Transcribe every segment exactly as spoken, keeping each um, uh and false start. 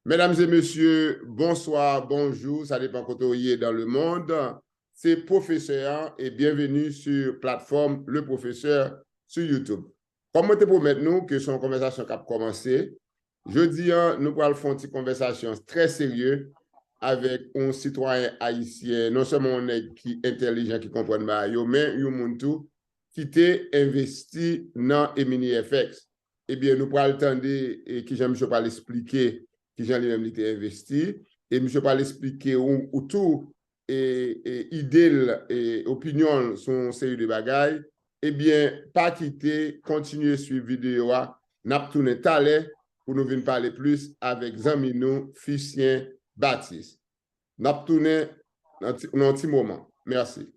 Medam e mesye, bonswa, bonjou, sa depan kote w ye dans le monde. Se pwofesè a, e byenveni sou platfòm Le Professeur sou YouTube. Kòm mwen te pwomèt nou ke se yon konvèsasyon k ap kòmanse, jodi a, nou pral fè yon ti konvèsasyon trè serye avèk yon sitwayen ayisyen, non sèlman yon nèg ki entèlijan, ki konprann bagay yo, men yon moun tou ki te envesti nan Emini F X. Ebyen, nou pral tande, e, kijan misye pral esplike kijan li menm li te envesti, e misye pral esplike ou, ou tou, e, e, ide l, e, opinyon l sou yon seri de bagay. Ebyen, pa kite, kontinye swiv videyo a. N ap tounen talè pou nou vin pale plis avèk zanmi nou, Fisyen Batis. N ap tounen nan ti, nan yon ti moman. Mèsi.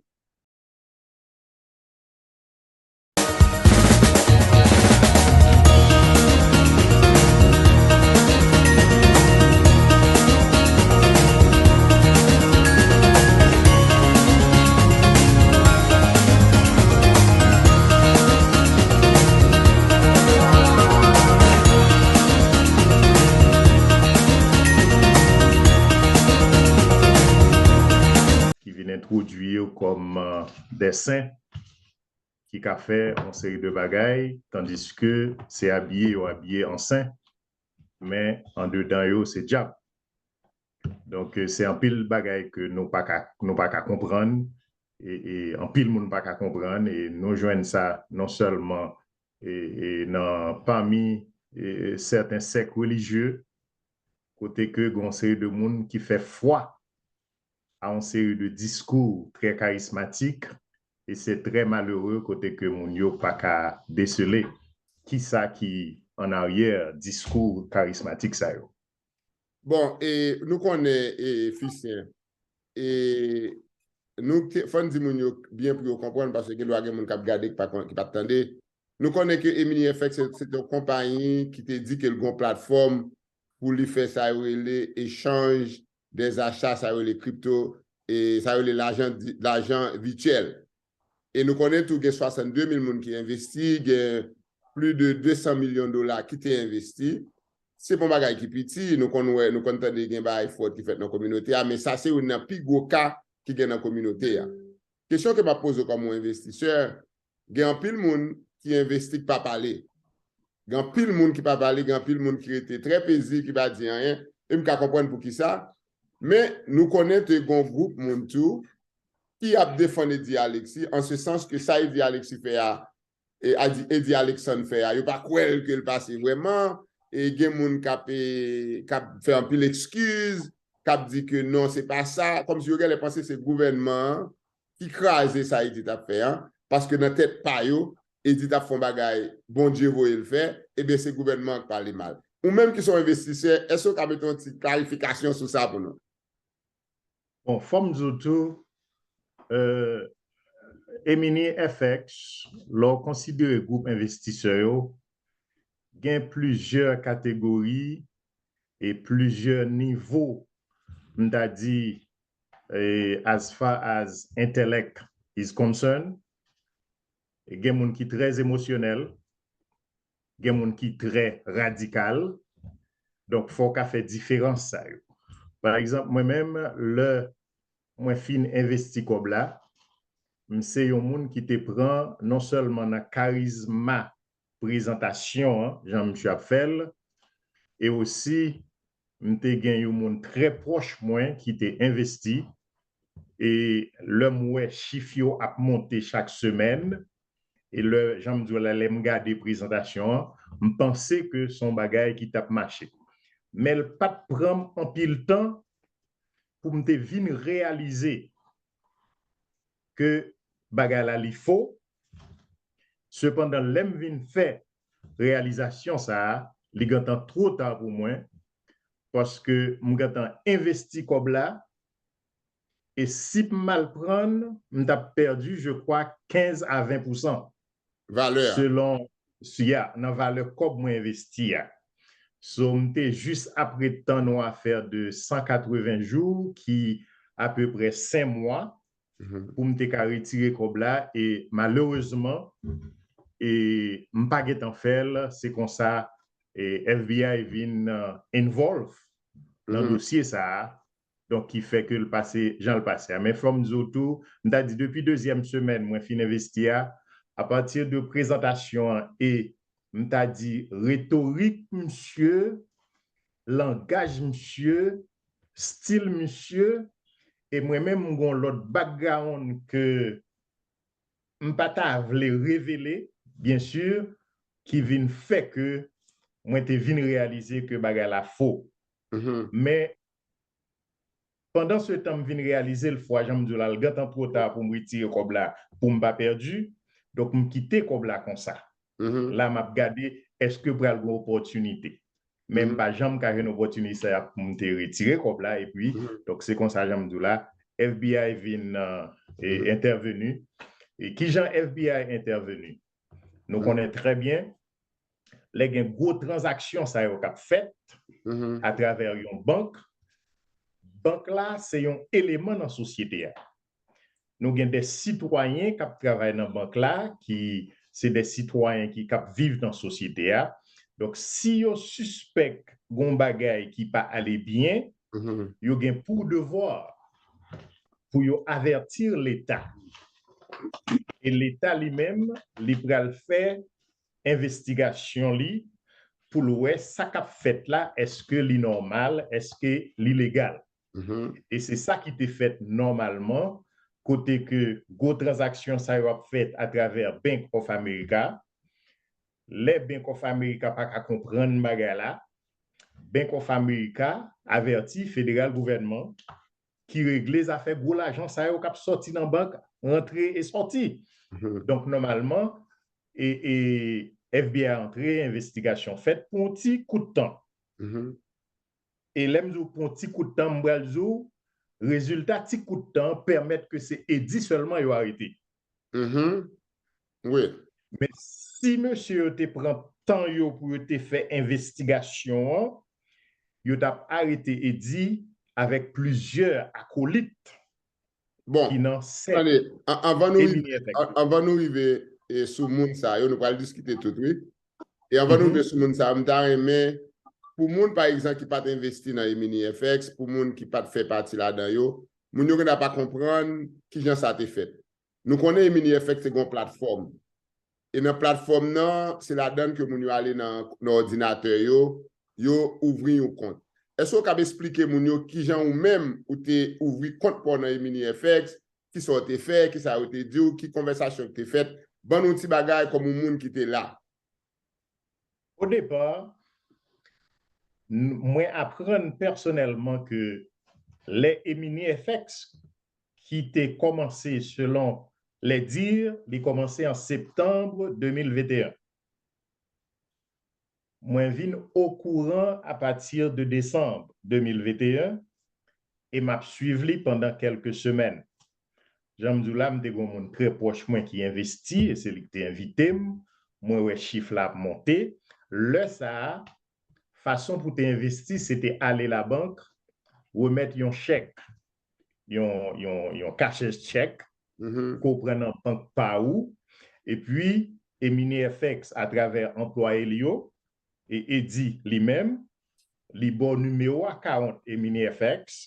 Ki vin entwodui yo kòm, euh, dè sen, ki ka fè yon seri de bagay, tandiske se abiye yo abiye an sen, men andedan yo se dyab. Donk, eh, se anpil bagay ke nou pa ka, nou pa ka konprann, e, e anpil moun pa ka konprann, e nou jwenn sa non sèlman, e, e nan pami, e, sèten sèk relijye, kote ke gen yon seri de moun ki fè fwa a yon seri de diskou trè karismatik, e se trè malere kote ke moun yo pa ka desele kisa ki an aryè diskou karismatik sa yo. Bon, e nou konnen, e, Fisyen, e nou te, fò n di moun yo byen pou yo konprann, paske gen dwa gen moun k ap gade ki pa kon-, ki pa t tande. Nou konnen ke Emini F X se, se te yon konpayi ki te di ke l gen yon platfòm pou li fè sa yo rele echanj dè zacha, sa yo rele kripto, e sa yo rele lajan di-, lajan vityèl. E nou konnen tou gen swasannde mil moun ki envesti, gen plis de de san milyon dola ki te envesti. Se pa yon bagay ki piti, nou konn wè, nou konn tande gen bagay fwòd ki fèt nan kominote a, men sa se youn nan pi gwo ka ki gen nan kominote a. Kesyon ke m ap poze w kòm yon envestisè, gen anpil moun ki envesti k pa pale. Gen anpil moun ki pa pale, gen anpil moun ki rete trè pezib, ki pa di anyen, e m ka konprann poukisa. Men nou konnen te gen yon gwoup moun tou ki ap defann Eddy Alexis, an se sans ke sa Eddy Alexis fè a, e Adi-, Eddy Alexandre fè a, yo pa kwè l ke l pase vrèman, e gen moun k ap, e, k ap fè anpil ekskiz, k ap di ke non, se pa sa, kòmsi yo genlè panse se gouvènman an ki kraze sa Eddy t ap fè an, paske nan tèt pa yo, Eddy t ap fè yon bagay Bondye voye l fè, ebyen se gouvènman an k pale mal. Ou menm ki se yon envestisè, èske w ka mete yon ti klarifikasyon sou sa pou nou? Bon, fò m di w tou, euh, Emini F X, lè w konsidere gwoup envestisè yo, gen plizyè kategori e plizyè nivo, m ta di, e, as far as intellect is concerned. Gen moun ki trè emosyonèl, gen moun ki trè radikal. Donk, fò w ka fè diferans sa yo. Pa egzanp, mwen menm, lè mwen fin envesti kòb la, m se yon moun ki te pran non sèlman nan karizma prezantasyon an, jan misye ap fè l, e osi, m te gen yon moun trè pwòch mwen ki te envesti, e lè m wè chif yo ap monte chak semèn, e lè, jan m di w la, lè m gade prezantasyon an, m panse ke se yon bagay ki t ap mache. Men l pa t pran m anpil tan pou m te vin reyalize ke bagay la li fo. Sepandan, lè m vin fè reyalizasyon sa a, li gentan two ta pou mwen, paske m gentan envesti kòb la, e si m mal prann, m t ap pèdi, je crois, kenz a ven pousan. Valè a. Selon, si a, nan valè kòb mwen envesti a. So, m te jis ap ret tann yon afè de san katreven jou, ki apeprè senk mwa, pou m te ka retire kòb la, e malerezman, e m pa gentan fè l, se konsa, e F B I vin, euh, involve nan dosye sa a. Donk, ki fè ke l pase jan l pase a. Men fò m di w tou, m ta di depi dezyèm semèn mwen fin envesti a, apati de prezantasyon an e m ta di retorik misye, langaj misye, stil misye, e mwen menm m gen yon lòt background ke m pa ta vle revele, byen si, ki vin fè ke mwen te vin reyalize ke bagay la fo. Men, pandan se tan, m vin reyalize l fwa, jan m di w la, l gentan twò ta pou m retire kòb la, pou m pa pèdi. Donk, m kite kòb la konsa. La, m ap gade, èske pral gen opòtinite. Men m pa janm ka jwenn opòtinite sa a pou m te retire kòb la. Epi, donk, se konsa, jan m di w la, F B I vin entèveni. E kijan F B I entèveni? Nou konnen trè byen, lè gen gwo tranzaksyon sa yo k ap fèt atravè yon bank, bank la se yon eleman nan sosyete a. Nou gen de sitwayen k ap travay nan bank la, ki se de sitwayen ki k ap viv nan sosyete a. Donk, si yo sispèk gen yon bagay ki pa ale byen, yo gen pou devwa pou yo avèti Leta. E Leta li menm, li pral fè envestigasyon li pou l wè sa k ap fèt la, èske li nòmal, èske li legal. E se sa ki te fèt nòmalman, kote ke gwo tranzaksyon sa yo ap fèt atravè Bank of America. Lè Bank of America pa ka konprann bagay la, Bank of America avèti federal gouvènman ki regle zafè gwo lajan sa yo k ap sòti nan bank, rantre e sòti. Donk, nòmalman, e, e F B I antre, envestigasyon fèt pou yon ti kout tan. E lè m di w pou yon ti kout tan, m pral di w, rezilta ti kout tan an pèmèt ke se Eddy sèlman yo arete. Wi. Men si mesye yo te pran tan yo pou yo te fè envestigasyon an, yo t ap arete Eddy avèk plizyè akolit ki nan sèk Emini F X. Bon, tande, anvan nou rive, anvan nou rive sou moun sa yo, nou pral diskite tout, wi. E anvan nou rive sou moun sa yo, m ta renmen, pou moun, pa egzanp, ki pa t envesti nan Emini F X, pou moun ki pa t fè pati ladan yo, moun yo gentan pa konprann kijan sa te fèt. Nou konnen Emini F X se gen yon platfòm. E nan platfòm nan, se ladan l ke moun yo ale nan, nan òdinatè yo, yo ouvri yon kont. Èske w kab esplike moun yo kijan ou menm ou te ouvri kont pa w nan Emini F X, kisa w te fè, kisa yo te di w, ki konvèsasyon ki te fèt? Ban nou yon ti bagay kòm yon moun ki te la. O depa, mwen aprann pèsonèlman ke lè Emini F X ki te kòmanse selon les dires, li kòmanse an septanm de mil venteyen. Mwen vin okouran apati de desanm de mil venteyen e m ap swiv li pandan kèlke semèn. Jan m di w la, m te gen yon moun trè pwòch mwen ki envesti e se li ki te envite m. Mwen wè chif la ap monte. Lè sa a, fason pou te envesti, se te ale labank, remèt yon chèk, yon, yon, yon cashier's check, ke w pran nan bank pa ou, epi Emini F X atravè anplwaye li yo, e Eddy li menm, li ba w nimewo akawont Emini F X,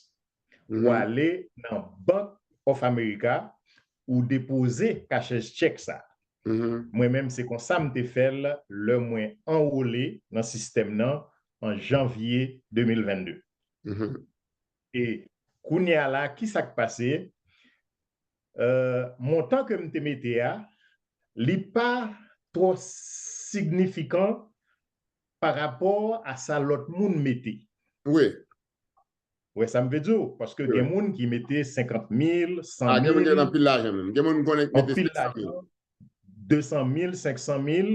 ou ale nan Bank of America, ou depoze cashier's check sa. Mwen menm, se konsa m te fè l lè mwen anwole nan sistèm nan an janvye de mil vennde. E kounye a la, ki sa k pase? Euh, montan ke m te mete a, li pa twò signifikan pa rapò a sa lòt moun mete. Wi. Ou wè sa m vle di w? Paske gen moun ki mete senkant mil, san mil. Ah, gen moun ki gen anpil lajan menm. Gen moun m konnen ki mete senk san mil. Anpil lajan, de san mil, senk san mil.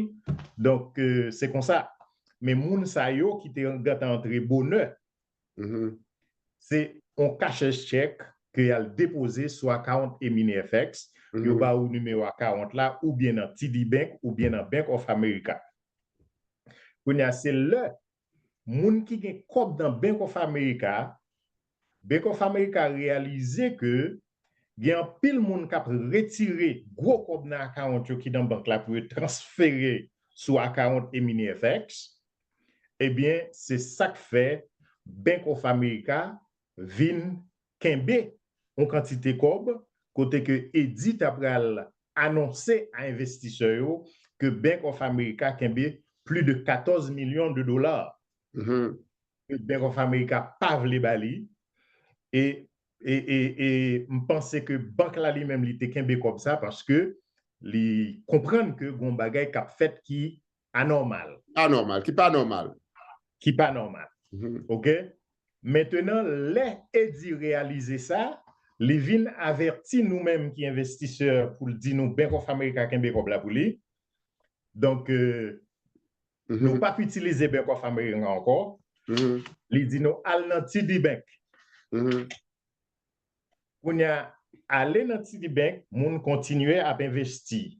Donk, euh, se konsa. Men moun sa yo ki te gentan antre bonè, se yon cashier's check ke y al depoze sou akawont Emini F X. Yo ba ou nimewo akawont la, oubyen nan T D Bank, oubyen nan Bank of America. Kounye a, se lè moun ki gen kòb nan Bank of America, Bank of America reyalize ke gen anpil moun k ap retire gwo kòb nan akawont yo ki nan bank la pou yo transfere sou akawont Emini F X, ebyen, se sa k fè Bank of America vin kenbe yon kantite kòb, kote ke Eddy ta pral anonse a envestisè yo ke Bank of America kenbe plis de katòz milyon de dola. Ke Bank of America pa vle ba li. E, e, e, e m panse ke bank la li menm li te kenbe kòb sa paske li konprann ke gon bagay k ap fèt ki anòmal. Anòmal, ki pa nòmal. Ki pa nòmal. Oke? Mentenan, lè Eddy reyalize sa, li vin avèti nou menm ki envestisè pou l di nou Bank of America kenbe kòb la pou li. Donk, euh, nou p ap itilize Bank of America ankò. Li di nou al nan T D Bank. Kounye a, ale nan T D Bank, moun kontinye ap envesti.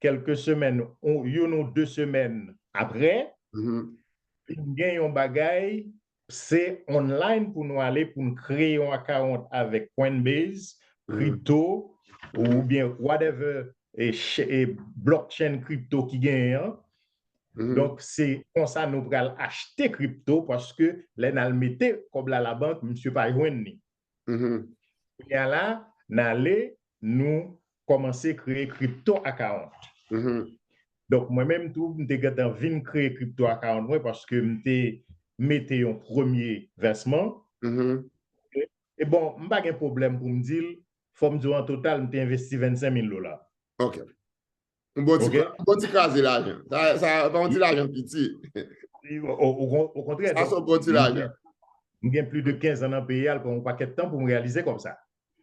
Kèlke semèn, youn ou de semèn apre, vin gen yon bagay, se online pou nou ale pou n kreye yon account avèk Coinbase, crypto, oubyen whatever e, e blockchain crypto ki genyen an. Donk, se konsa nou pral achte crypto paske lè n al mete kòb la labank, misye pa jwenn li. Kounye a la, n ale, nou kòmanse kreye crypto account. Donk, mwen menm tou, m te gentan vin kreye crypto account mwen paske m te mete yon premye vèsman. E, e bon, m pa gen pwoblèm pou m di l, fò m di w an total, m te envesti vennsenk mil dola. Ok. Yon bon ti, yon bon ti kraze lajan. Sa, sa pa yon ti lajan piti. Okontrè. Sa se yon bon ti lajan. M gen plis de kenz an nan peyi a, l pran yon pakèt tan pou m reyalize kòb sa.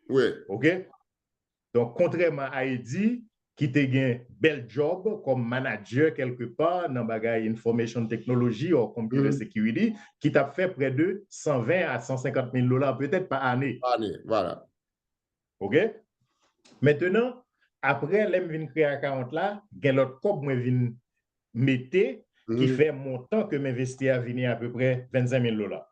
Wi. Ok? Donk, kontrèman a Eddy, ki te gen bèl djòb kòm manager kèlke pa nan bagay information technology or computer security, ki t ap fè prè de san ven a san senkant mil dola, petèt pa ane. Pa ane, vwala. Ok? Mentenan, apre lè m vin kreye account la, gen lòt kòb mwen vin mete ki fè montan ke m envesti a vini apeprè vennsenk mil dola.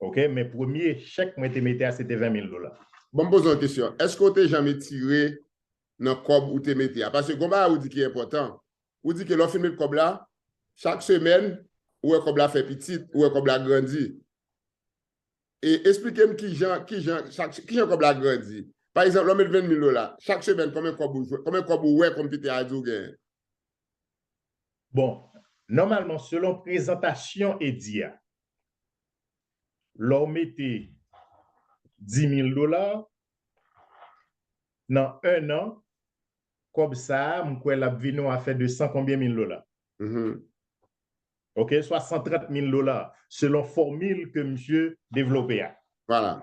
Ok? Men premye chèk mwen te mete a, se te ven mil dola. Bon, m poze yon kesyon. Èske w te janm etire nan kòb ou te mete a? Paske gon bagay ou di ki enpòtan. Ou di ke lè w fin met kòb la, chak semèn, ou wè kòb la fè pitit, ou wè kòb la grandi. E eksplike m kijan, kijan, chak, kijan kòb la grandi. Pa egzanp, lè w met ven mil dola, chak semèn, konbyen kòb ou jwe, konbyen kòb ou wè konpitè a di w genyen? Bon, nòmalman, selon prezantasyon Eddy a, lè w mete dis mil dola, nan en an, kòb sa a, m kwè l ap vin yon afè de san konbyen mil dola. Ok, swa san trant mil dola, selon fòmil ke misye devlope a. Vwala.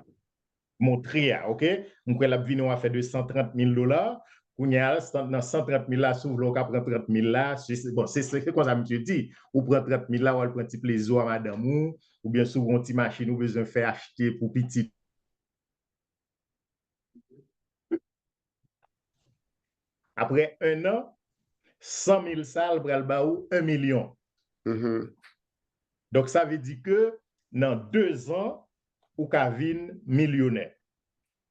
Montre a, ok? M kwè l ap vin yon afè de san trant mil dola. Kounye a, nan san trant mil la, si w vle, w ka pran trant mil la. Se, se, bon, se, se, se konsa misye di. Ou pran trant mil la, w al pran ti plezi w a madanm ou, oubyen si w gen yon ti machin ou bezwen fè achte pou pitit. Apre en an, san mil sa a, l pral ba ou en milyon. Donk, sa vle di ke nan de zan, ou ka vin milyonè.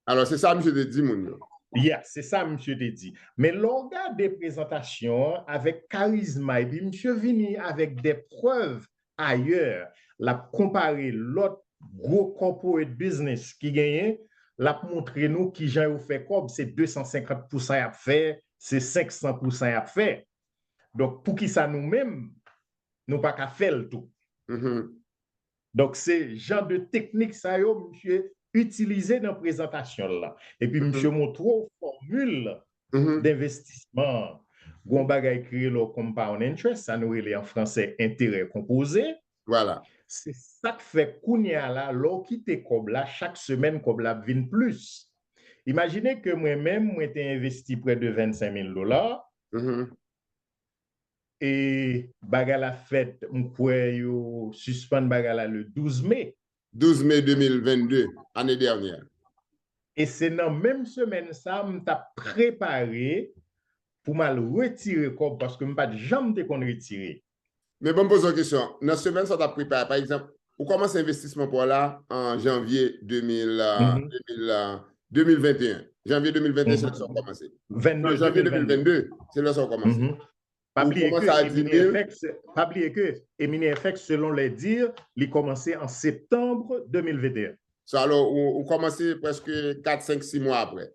Alò, se sa misye te di moun yo. Yeah, se sa misye te di. Men lè w gade prezantasyon an avèk karizma, epi misye vini avèk de prèv ayè, l ap konpare lòt gwo corporate business ki genyen, l ap montre nou kijan yo fè kòb, se de san senkant pousan y ap fè, se senk san pousan y ap fè. Donk, poukisa nou menm, nou pa ka fè l tou? Donk, se jan de teknik sa yo misye itilize nan prezantasyon l lan. Epi misye montre w fòmil denvestisman an. Gon bagay ki rele compound interest, sa nou rele an fransè enterè konpoze. Vwala. Se sa k fè kounye a la, lè w kite kòb la, chak semèn kòb la ap vin plis. Imajine ke mwen menm, mwen te envesti prè de vennsenk mil dola. E bagay la fèt, m kwè yo sispann bagay la le douz me. Douz me de mil vennde, ane dènyè. E se nan menm semèn sa, m t ap prepare pou m al retire kòb, paske m pa t janm te konn retire. Men ban m poze w kesyon. Nan semèn sa w t ap prepare, pa egzanp, ou kòmanse envestisman pa w la an janvye de mil, de mil, de mil venteyen. Janvye de mil venteyen, se lè sa w kòmanse. Non, janvye de mil vennde, se lè sa w kòmanse. Pa bliye ke Emini F X, pa bliye ke Emini F X, selon les dires, li kòmanse an septanm de mil venteyen. So, alò, ou, ou kòmanse prèske kat, senk, sis mwa apre.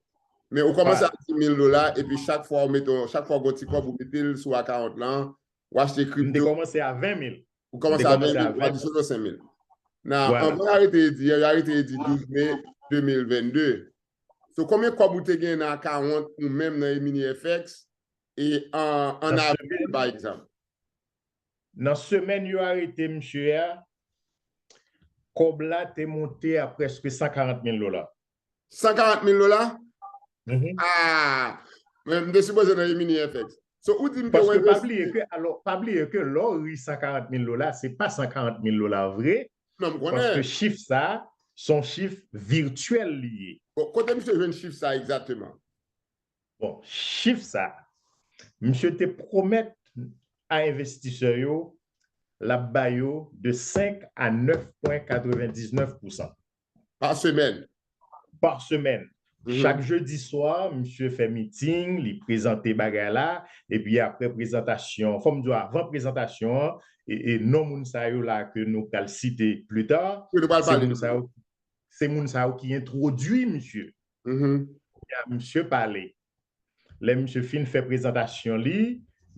Men ou kòmanse ak dis mil dola, epi chak fwa ou mete, chak fwa ou gen yon ti kòb, ou mete l sou akawont lan, ou achte kripto. M te kòmanse a ven mil. Ou kòmanse a ven mil, ou adisyonnen senk mil. Nan, anvan yo arete Edi, yo arete Edi douz me de mil vennde. So, konbyen kòb ou te gen nan akawont ou menm nan Emini F X e an, an avril, pa egzanp? Nan semèn yo arete misye a, kòb la te monte a prèske san karant mil dola. San karant mil dola? Ah! Men m te sipoze nan Emini F X. So, ou di m ke ou envesti. Paske pa bliye ke, alò, pa bliye ke lè w ri san karant mil dola, se pa san karant mil dola vre. Non, m konnen. Paske chif sa, se yon chif vityèl li ye. Bon, kote misye jwenn chif sa egzakteman? Bon, chif sa, misye te pwomèt a envestisè yo, l ap ba yo de senk a nèf pwen katrevendiznèf pousan. Pa semèn? Pa semèn. Chak jedi swa, misye fè miting, li prezante bagay la, epi apre prezantasyon, fò m di w, avan prezantasyon an, e, e non moun sa yo la ke nou pral site pli ta, se moun sa yo, se moun sa yo ki entwodui misye. Kounye a, misye pale. Lè misye fin fè prezantasyon li,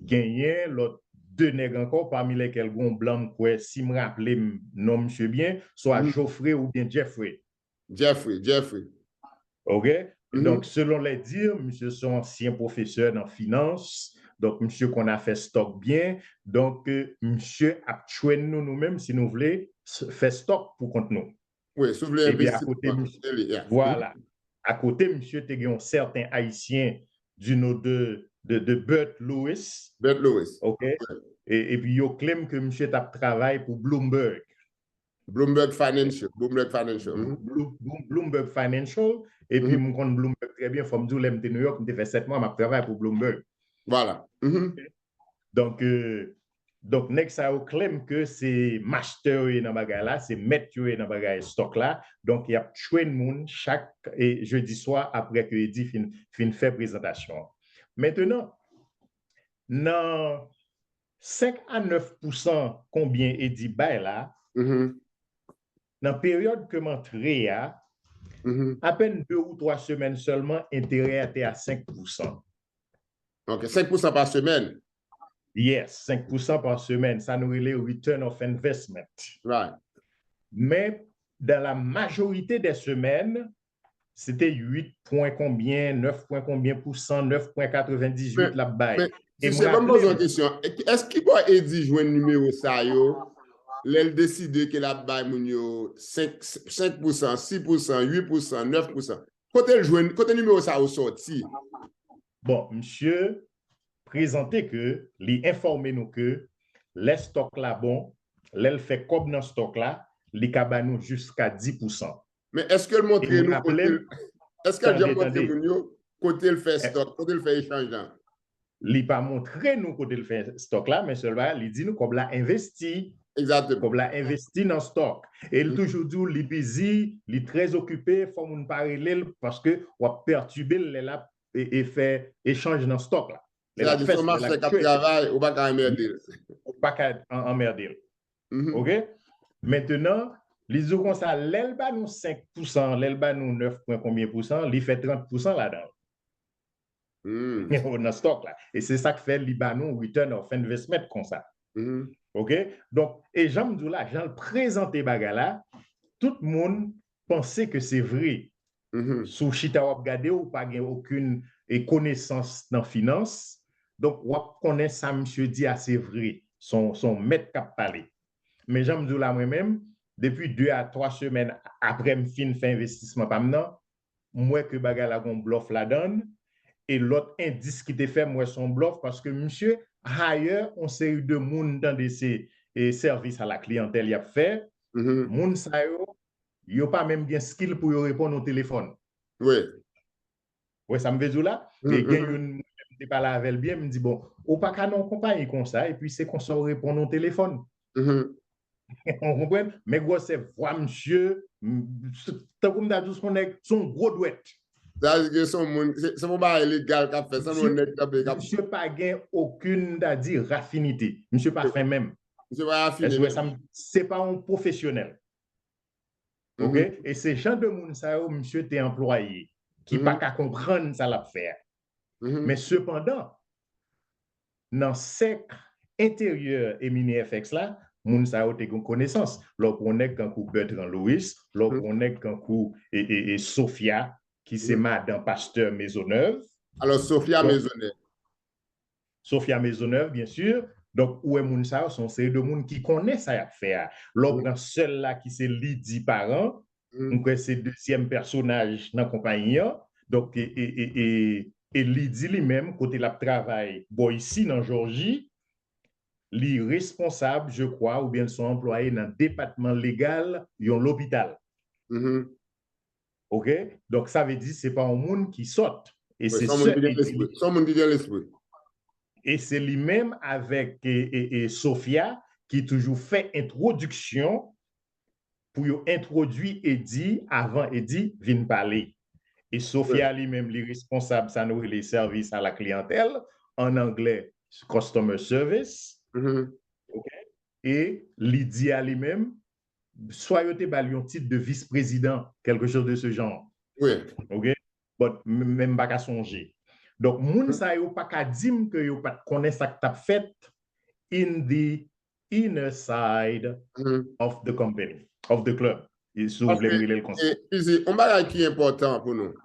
genyen lòt de nèg ankò, pami lèkèl gen yon blan, m kwè, si m raple m non misye byen, swa Jofre oubyen Jeffrey. Jeffrey, Jeffrey. Oke? Donk, selon les dires, misye se yon ansyen pwofesè nan finans. Donk, misye konn afè stòk byen. Donk, euh, misye ap train nou, nou menm, si nou vle, s-, fè stòk pou kont nou. Wi, si w vle envesti pou kont ou, yeah. Vwala. Akote misye te gen yon sèten Ayisyen du nom de, de, de Bert Lewis. Bert Lewis. Oke? E, epi yo claim ke misye t ap travay pou Bloomberg. Bloomberg Financial. Bloomberg Financial. Bloo-, Bloo-, Bloomberg Financial. Epi m konn Bloomberg trè byen. Fò m di w, lè m te New York, m te fè sèt mwa m ap travay pou Bloomberg. Vwala. Donk, euh, donk, nèg sa yo claim ke se master yo ye nan bagay la, se mèt yo ye nan bagay stòk la. Donk, y ap train moun chak, e, jedi swa apre ke Edi fin, fin fè prezantasyon an. Mentenan, nan senk a nèf pousan konbyen Edi bay la, nan peryòd ke m antre a, apèn de ou twa semèn sèlman, enterè a te a senk pousan. Ok, senk pousan pa semèn? Yes, senk pousan pa semèn. Sa nou rele return of investment. Right. Men, dans la majorité des semaines, se te uit pwen konbyen, nèf pwen konbyen pousan, nèf pwen katrevendizuit l ap bay. Men, men, e m raple m, ban m poze yon kesyon. Èske bò Edi jwenn nimewo sa yo, lè l deside ke l ap bay moun yo senk, senk pousan, sis pousan, uit pousan, nèf pousan? Kote l jwenn, kote nimewo sa yo sòti? Bon, misye prezante ke li enfòme nou ke lè stòk la bon, lè l fè kòb nan stòk la, li ka ba nou jiska dis pousan. Men èske l montre nou kote l, èske l janm montre moun yo kote l fè stòk, kote l fè echanj lan? Li pa montre nou kote l fè stòk la, men sèl bagay, li di nou kòb la envesti. Egzakteman. Kòb la envesti nan stòk. E l toujou di w li bizi, li trè okipe, fò moun pa rele l paske w ap pètibe l lè l ap e, e fè echanj nan stòk la. Lè l ap fè, lè l ap trade. Travay, ou pa ka anmède l. Ou pa ka an-, anmède l. Oke? Mentenan, li di w konsa, lè l ba nou senk pousan, lè l ba nou nèf pwen konbyen pousan, li fè trant pousan ladan l. Nan stòk la. E se sa k fè li ba nou return of investment konsa. Oke? Donk, e jan m di w la, jan l prezante bagay la, tout moun panse ke se vre. Si w chita w ap gade, ou pa gen okenn, e, konesans nan finans. Donk, w ap konnen sa misye di a se vre. Se yon, se yon mèt k ap pale. Men jan m di w la, mwen menm, depi de a twa semèn apre m fin fè envestisman pa m nan, m wè ke bagay la gon blòf ladan l, e lòt endis ki te fè m wè se yon blòf, paske misye hire yon seri de moun, tande se, e, sèvis a la kliyantèl y ap fè. Moun sa yo, yo pa menm gen skill pou yo reponn yon telefòn. Wi. Ou wè sa m vle di w la? E gen youn, mwen menm, m te pale avè l byen, m di, bon, ou pa ka nan yon konpayi konsa, epi se konsa w reponn yon telefòn. Ou konprann? Men gwosè vwa misye, m, s-, tankou m ta di w, se yon nèg, se yon gwo dwèt. Sa vle di ke se yon moun, se se yon bagay legal k ap fèt, se yon nèg kanpe k ap. Misye pa gen okenn, ta di, rafinite. Misye pa fen menm. Misye pa rafine menm. Èske w wè sa m, se pa yon pwofesyonèl. Oke? E se jan de moun sa yo misye te anplwaye, ki pa ka konprann sa l ap fè a. Men sepandan, nan sèk enteryè Emini F X la, moun sa yo te gen konesans. Lè w pran yon nèg tankou Bertrand Louis, lè w pran yon nèg tankou e, e, e Sophia, ki se madan pastè Maisonneuve. Alò, Sophia Maisonneuve. Sophia Maisonneuve, byen si. Donk, ou wè moun sa yo, se yon seri de moun ki konnen sa y ap fè a. Lè w pran sè l la ki se Lydie Parent, m kwè se dezyèm pèsonaj nan konpayi an. Donk, e, e, e, e, e Lydie li menm, kote l ap travay bò isi nan Jòji, li responsab, je crois, oubyen l se yon anplwaye nan depatman legal yon lopital. Oke? Donk, sa vle di, se pa yon moun ki sòt. E se sè Eddy. Se yon moun ki gen lespri. E se li menm avèk e, e, e Sophia ki toujou fè entwodiksyon pou yo entwodui Eddy avan Eddy vin pale. E Sophia li menm, li responsab sa nou rele sèvis a la kliyantèl, an anglè, customer service. Oke? E Lydie a li menm, swa yo te ba l yon tit de vis-prezidan, quelque chose de ce genre. Wi. Oke? But, m- men m pa ka sonje. Donk, moun sa yo pa ka di m ke yo pa t konnen sa k t ap fèt in the inner side of the company, of the club. E si w vle m rele l konsa. E, Fizi, yon bagay ki enpòtan pou nou.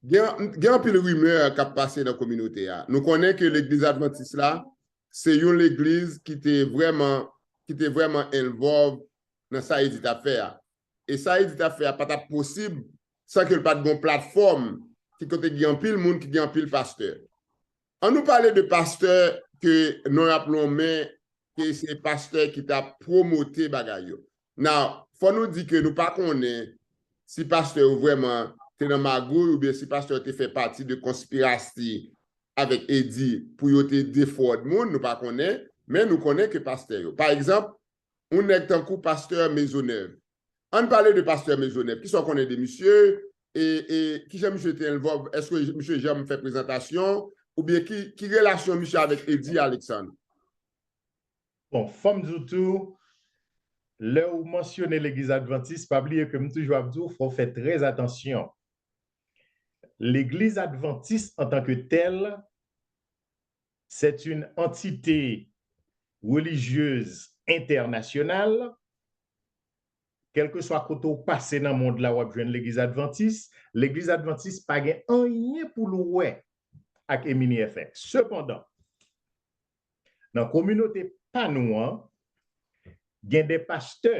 Gen, gen anpil rimè k ap pase nan kominote a. Nou konnen ke legliz advantis la, se yon legliz ki te vrèman, ki te vrèman involve nan sa Eddy t ap fè a. E sa Eddy t ap fè a pa t ap posib san ke l pa t gen yon platfòm ki kote gen anpil moun, ki gen anpil pastè. An nou pale de pastè ke non y ap lonmen, ke se pastè ki t ap pwomote bagay yo. Now, fò nou di ke nou pa konnen si pastè yo vrèman te nan magouy oubyen si pastè yo te fè pati de konspirasi avèk Eddy pou yo te defraud moun, nou pa konnen, men nou konnen ke pastè yo. Pa egzanp, yon nèg tankou pastè Maisonneuve. Ann pale de pastè Maisonneuve. Kisa w konnen de misye? E, e kijan misye te involve? Èske misye janm fè prezantasyon? Oubyen ki, ki relasyon misye avèk Eddy Alexandre? Bon, fò m di w tou, lè w mansyone legliz advantis, pa bliye ke m toujou ap di w, fò w fè trè atansyon. Legliz advantis antanke tèl, c'est une entité religieuse internationale. Kèlkeswa kote w pase nan mond la, w ap jwenn legliz advantis. Legliz advantis pa gen anyen pou l wè ak Emini F X. Sepandan, nan kominote pa nou an, gen de pastè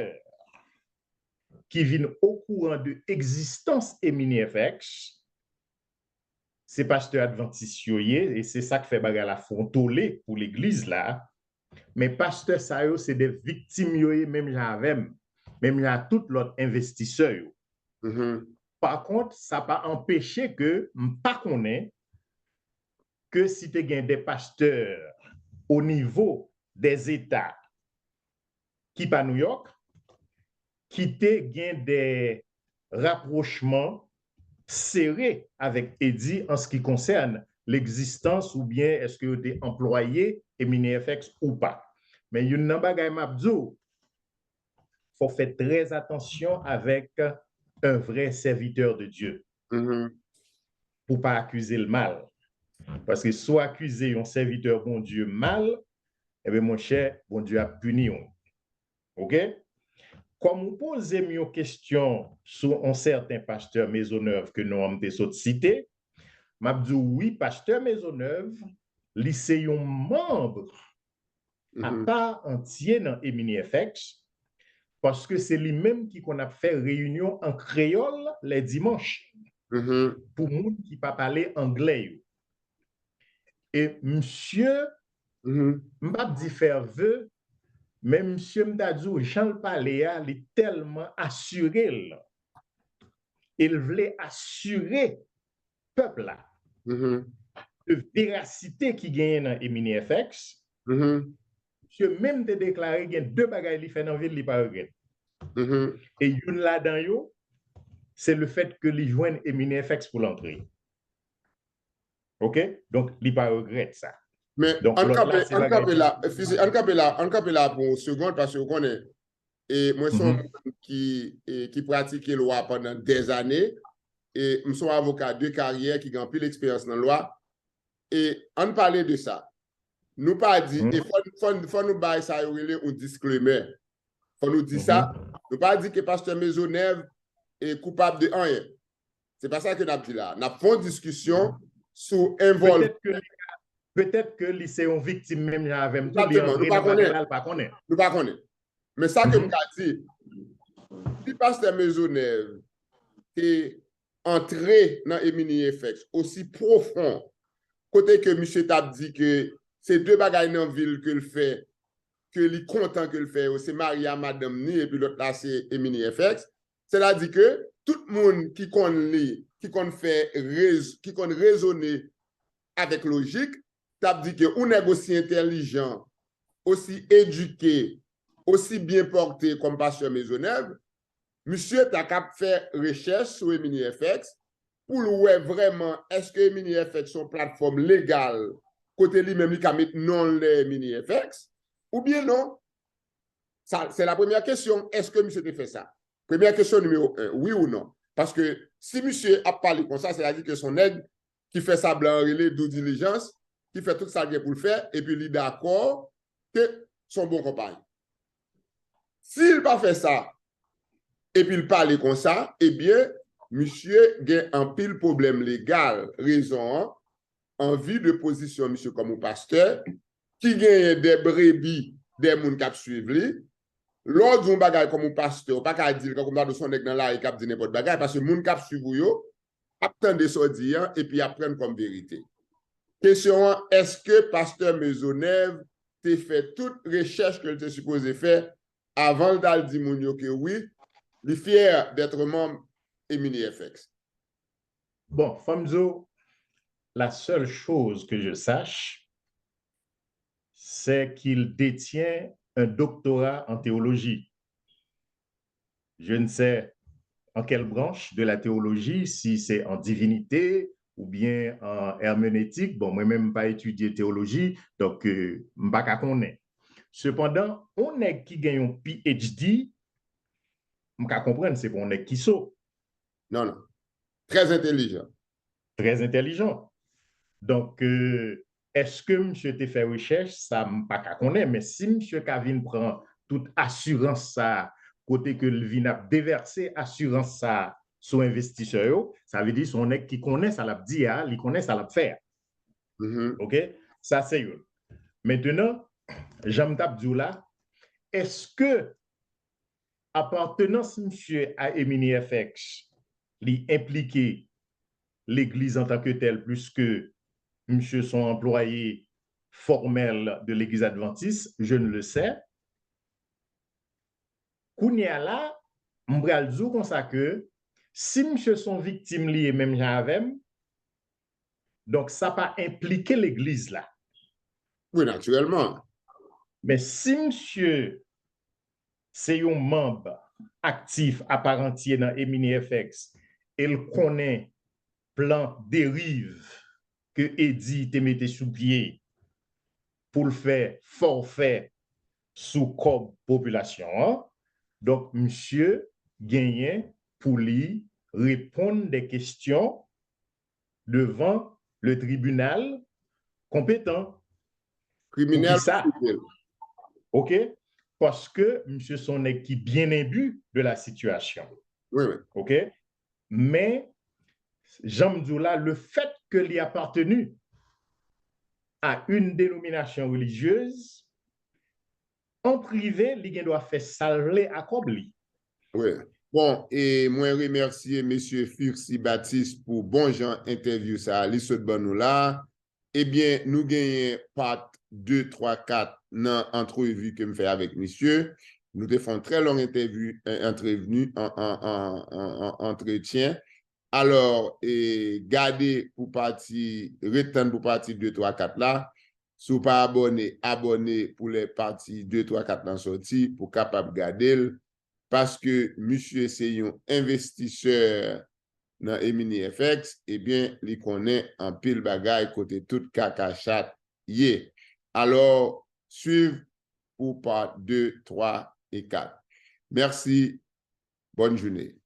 ki vin okouran de egzistans Emini F X, se pastè advantis yo ye, e se sa k fè bagay la fè yon tole pou legliz la. Men pastè sa yo, se de viktim yo ye, menm jan avè m, menm jan a tout lòt envestisè yo. Pa kont, sa pa anpeche ke m pa konnen ke si te gen de pastè o nivo dè Zeta ki pa Nouyòk, ki te gen de rapwochman sere avèk Eddy an se ki konsène legzistans oubyen èske yo te anplwaye Emini F X ou pa. Men youn nan bagay m ap di w, fò w fè trè atansyon avèk un vrai serviteur de Dieu pou w pa akize l mal. Paske si w akize yon sèvitè Bondye mal, ebyen, monchè, Bondye ap pini w. Oke? Kòm ou poze m yon kesyon sou yon sèten pastè Maisonneuve ke non an m te sot site, m ap di w wi, pastè Maisonneuve, li se yon manm apa antye nan Emini F X, paske se li menm ki konn ap fè reyinyon an kreyòl lè dimanch pou moun ki pa pale anglè yo. E misye, m p ap di fè ve, men misye, m ta di w, jan l pale a, li tèlman asire l. E l vle asire pèp la de verasite ki genyen nan Emini F X. Misye menm te deklare gen de bagay li fè nan vi l, li pa regrèt. E youn ladan yo, se le fèt ke li jwenn Emini F X pou l antre. Oke? Donk, li pa regrèt sa. Men ann kanpe la, fizi, ann kanpe la, ann kanpe la pou yon segond, paske ou konnen, e mwen se yon moun ki, e, ki pratike lwa pandan dèzane, e m se yon avoka de karyè ki gen anpil eksperyans nan lwa, e ann pale de sa. Nou pa di, e fò, fò, fò nou bay sa yo rele yon disclaimer. Fò nou di sa, nou pa di ke pastè Maisonneuve e koupab de anyen. Se pa sa ke n ap di la. N ap fè yon diskisyon sou envòl. Petèt ke li se yon viktim menm jan avè m tou, li antre nan bagay la, l pa konnen. Nou pa konnen. Men sa ke m ka di, si pastè Maisonneuve te antre nan Emini F X osi pwofon, kote ke misye t ap di ke se de bagay nan vi l ke l fè, ke li kontan ke l fè yo, se mari a madanm ni, epi lòt la se Emini F X, sètadi ke tout moun ki konn li, ki konn fè, ki konn rezone avèk lojik, t ap di ke yon nèg osi entèlijan, osi edike, osi byen pòte kòm pastè Maisonneuve, misye ta kab fè rechèch sou Emini F X pou l wè vrèman èske Emini F X se yon platfòm legal kote li menm li ka met non l dèyè Emini F X, oubyen non. Sa, se la premyè kesyon, èske misye te fè sa? Premyè kesyon nimewo en, wi ou non? Paske si misye ap pale konsa, sètadi ke se yon nèg ki fè sa blan an rele due diligence, ki fè tout sa l gen pou l fè, epi li dakò ke se yon bon konpayi. Si l pa fè sa, epi l pale konsa, ebyen, misye gen anpil pwoblèm legal. Rezon an, an vi de pozisyon misye kòm yon pastè, ki genyen de brebi, de moun k ap swiv li, lè w di yon bagay kòm yon pastè, ou pa ka di l kankou m ta di w se yon nèg nan lari k ap di nenpòt bagay, paske moun k ap swiv ou yo ap tande sa w di an epi y ap pran l kòm verite. Kesyon an, èske pastè Maisonneuve te fè tout rechèch ke l te sipoze fè avan l t al di moun yo ke wi, li fyè d'être membre Emini F X? Bon, fò m di w, la seule chose que je sache, c'est qu'il détient un doctorat en théologie. Je ne sais en quelle branche de la théologie, si c'est en divinité ou bien en herméneutique. Bon, mwen menm m pa etidye teyoloji, donk, euh, m pa ka konnen. Sepandan, yon nèg ki gen yon P H D, m ka konprann se pa yon nèg ki so. Non, non. Trè entèlijan. Trè entèlijan. Donk, euh, èske misye te fè rechèch? Sa, m pa ka konnen, men si misye ka vin pran tout asirans sa, kote ke l vin ap devèse asirans sa sou envestisè yo, sa vle di se yon nèg ki konnen sa l ap di a, li konnen sa l ap fè a. Oke? Sa se youn. Mentenan, jan m t ap di w la, èske apartenans misye a Emini F X, li enplike legliz antanke tèl, pliske misye se yon anplwaye fòmèl de legliz advantis, je ne le sais. Kounye a la, m pral di w konsa ke si misye se yon viktim li ye menm jan avè m, donk sa pa enplike legliz la. Wi, natirèlman. Men si misye se yon manm aktif apar antye nan Emini F X e l konnen plan deriv ke Eddy te mete sou pye pou l fè fòfè sou kòb popilasyon an. Donk, misye genyen pou li reponn de kesyon devan le tribinal konpetan. Kriminèl ou sivil. Oke? Paske misye se yon nèg ki byen enbi de la sitiyasyon. Wi, wi. Oke? Men, jan m di w la, le fèt ke li aparteni a une dénomination religieuse, an prive, li gen dwa fè sa l vle a kòb li. Wi. Bon, e mwen remèsye mesye Fursy Baptiste pou bon jan entèvyou sa a, li sot ban nou la. Ebyen, nou genyen part de, twa, kat nan antrevi ke m fè avèk misye. Nou te fè yon trè long entèvi, eh, antrevi, an, an, an, an, an, antretyen. Alò, e, gade pou pati, ret tann pou pati de, twa, kat la. Si w pa abòne, abòne pou lè pati de, twa, kat lan sòti, pou w kapab gade l. paske misye se yon envestisè nan Emini F X, ebyen, li konnen anpil bagay kote tout kaka chat ye. Alò, swiv pou part de, twa e kat. Mèsi. Bòn jounen.